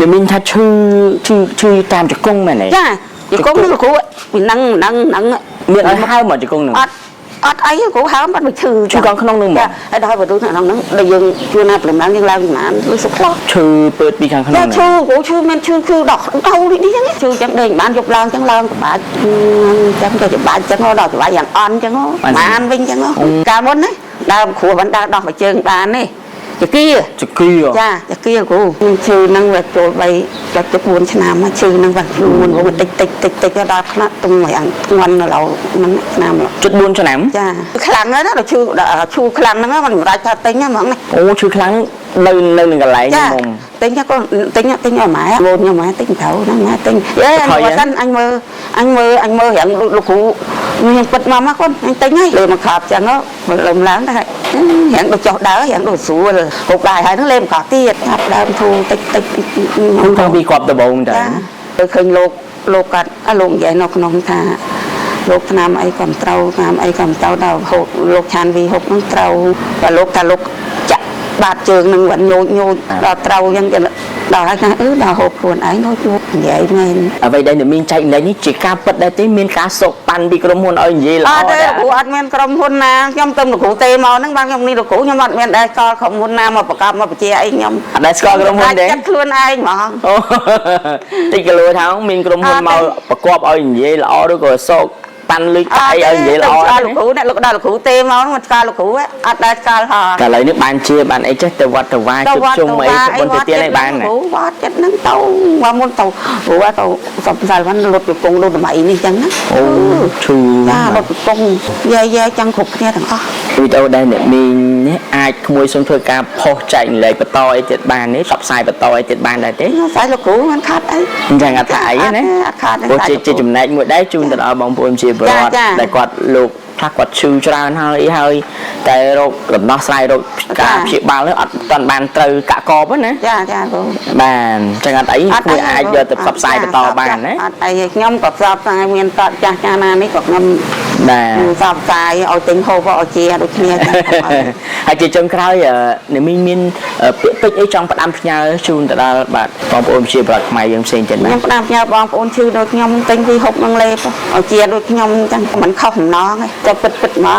អ្នកមីងថាឈឺឈឺឈឺតាមជង្គង់មែនទេ ចាជង្គង់ហ្នឹងលោកគ្រូពីហ្នឹងហ្នឹងហ្នឹង មានឲ្យហើមមកជង្គង់ហ្នឹង អត់អត់អីគ្រូហើមអត់មកឈឺ ឈឺកង់ក្នុងហ្នឹងហ្មង ចាហើយដល់បើទូក្នុងហ្នឹងដល់យើងជួនណាព្រលឹមឡើងយើងឡើងណាលុយសុខខ្លះ ឈឺពើតពីខាងក្នុង ចា ហ្នឹង ឈឺគ្រូឈឺមិនឈឺគឺដល់ដៅនេះចឹងឈឺចឹងដេកបានយប់ឡើងចឹងឡើងក្បាច់ចឹងទៅច្បាច់ចឹងដល់ច្បាច់យ៉ាងអន់ចឹងបានវិញចឹងកាលមុនណាដើមគ្រូបានដើរដោះមួយជើងបានទេចគា ចគី ចាចគាគ្រូខ្ញុំឈឺហ្នឹងវាចូល3ដល់ជិត4ឆ្នាំហើយឈឺហ្នឹងវាមុនវងតិចតិចតិចតិចដល់ខ្លះទុំយ៉ាងធ្ងន់នៅឡូវហ្នឹងឆ្នាំ ជិត4ឆ្នាំ ចាខ្លាំងហើយណាដល់ឈឺដល់ឈឺខ្លាំងហ្នឹងមិនសម្រាប់ថាទិញហ្មងណា អូឈឺខ្លាំងនៅនៅនឹងកន្លែង ចា ហ្នឹងហ្មង ទិញកូនទិញទិញឲ្យម៉ែលូនខ្ញុំម៉ែទិញត្រូវហ្នឹងម៉ែទិញយេអញមើលសិនអញមើលអញមើលអញមើលរាងលោកគ្រូខ្ញុំពិតមកមកកូនអញទិញហើយលើមកខប់ចឹងលើមឡើងតែរាងដូចចុះដើររាងដូចស្រួលហូបបាយហើយហ្នឹងលេមកខប់ទៀតចាប់ដើមធូរតិចតិច ធូរតាំងពីគ្រាប់ដំបូងតើ ចាទៅឃើញលោកលោកកាត់លោកនិយាយនៅក្នុងថាលោកឆ្នាំអីក៏មិនត្រូវឆ្នាំអីក៏មិនត្រូវដល់ហូបលោកឆានវីហូបហ្នឹងត្រូវបើលោកថាលោកចាក់បាតជើងនឹងវិញញោចញោចដល់ត្រូវអញ្ចឹងដល់ហើយថាអឺដល់ហូបខ្លួនឯងហូបយកនិយាយមែន អ្វីដែលអ្នកមីងចែកម្លែកនេះជាការពិតដែរទេមានការសោកប៉ាន់ពីក្រុមហ៊ុនឲ្យនិយាយល្អ អត់ទេ ដែរ លោកគ្រូអត់មានក្រុមហ៊ុនណាខ្ញុំទៅលោកគ្រូទេមកហ្នឹងបានខ្ញុំនេះលោកគ្រូខ្ញុំអត់មានដែលស្គាល់ក្រុមហ៊ុនណាមកប្រកបមកបញ្ជាអីខ្ញុំ អត់ដែលស្គាល់ក្រុមហ៊ុនទេ ចិត្តខ្លួនឯងហ្មង អូតិចគីឡូថាមានក្រុមហ៊ុន អត់ទេ មកប្រកបឲ្យនិយាយល្អឬក៏សោកប៉ាន់លុយកាយឲ្យនិយាយល្អ ស្គាល់លោកគ្រូអ្នកលោកដល់លោកគ្រូទេមកហ្នឹងមិនស្គាល់លោកគ្រូអត់ដែលស្គាល់ហ៎ តែឥឡូវនេះបានជាបានអីចេះទៅវត្តទៅវា ទៅ ជួបជុំ វត្តទៅ អី វត្ត ទៅបុណ្យទៅទានអីបានណា គ្រូវត្តចិត្តហ្នឹងទៅមកមុនទៅព្រោះទៅសំសាលវ៉ាន់លុតជង្គង់លុតសម័យនេះចឹងណា អូឈឺ ចាលុតជង្គង់យាយយាយចឹងគ្រប់គ្នាទាំងអស់ វីដេអូដែលអ្នកមីងនេះអាចក្មួយសូមធ្វើការផុសចែកម្លែកបន្តអីទៀតបានទេផ្សព្វផ្សាយបន្តអីទៀតបានដែរទេ ស្អែកលោកគ្រូមិនខាត់អី អញ្ចឹងអត់ថាអីណា អត់ខាតទេ ព្រោះជាជាចំណែកមួយដែរជូនទៅដល់បងប្អូនជាពលរដ្ឋ ចាចា ដែលគាត់លោកថាគាត់ឈឺច្រើនហើយអីហើយតែរោគដំណោះស្រាយរោគការព្យាបាលនោះអត់តាន់បានត្រូវកាក់កបណា ចាចាគ្រូ បាទអញ្ចឹងអត់អី អត់ គួរអាចយកទៅផ្សព្វផ្សាយបន្តបានណា អត់អីទេខ្ញុំក៏ផ្សព្វផ្សាយមានតតចាស់ចាស់ណានេះក៏ខ្ញុំ បាទ ផ្សព្វផ្សាយឲ្យទិញហូបឲ្យជាដូចគ្នាចឹង ហើយជាចុងក្រោយអ្នកមីងមានពាក្យពេចន៍អីចង់ផ្ដាំផ្ញើជូនទៅដល់បាទបងប្អូនជាប្រដ្ឋខ្មែរយើងផ្សេងទៀតបាទ ខ្ញុំផ្ដាំផ្ញើបងប្អូនឈឺដូចខ្ញុំទិញពីហូបនឹងលេបឲ្យជាដូចខ្ញុំចឹងមិនខុសបំណងទេតែពិតពិតហ្មង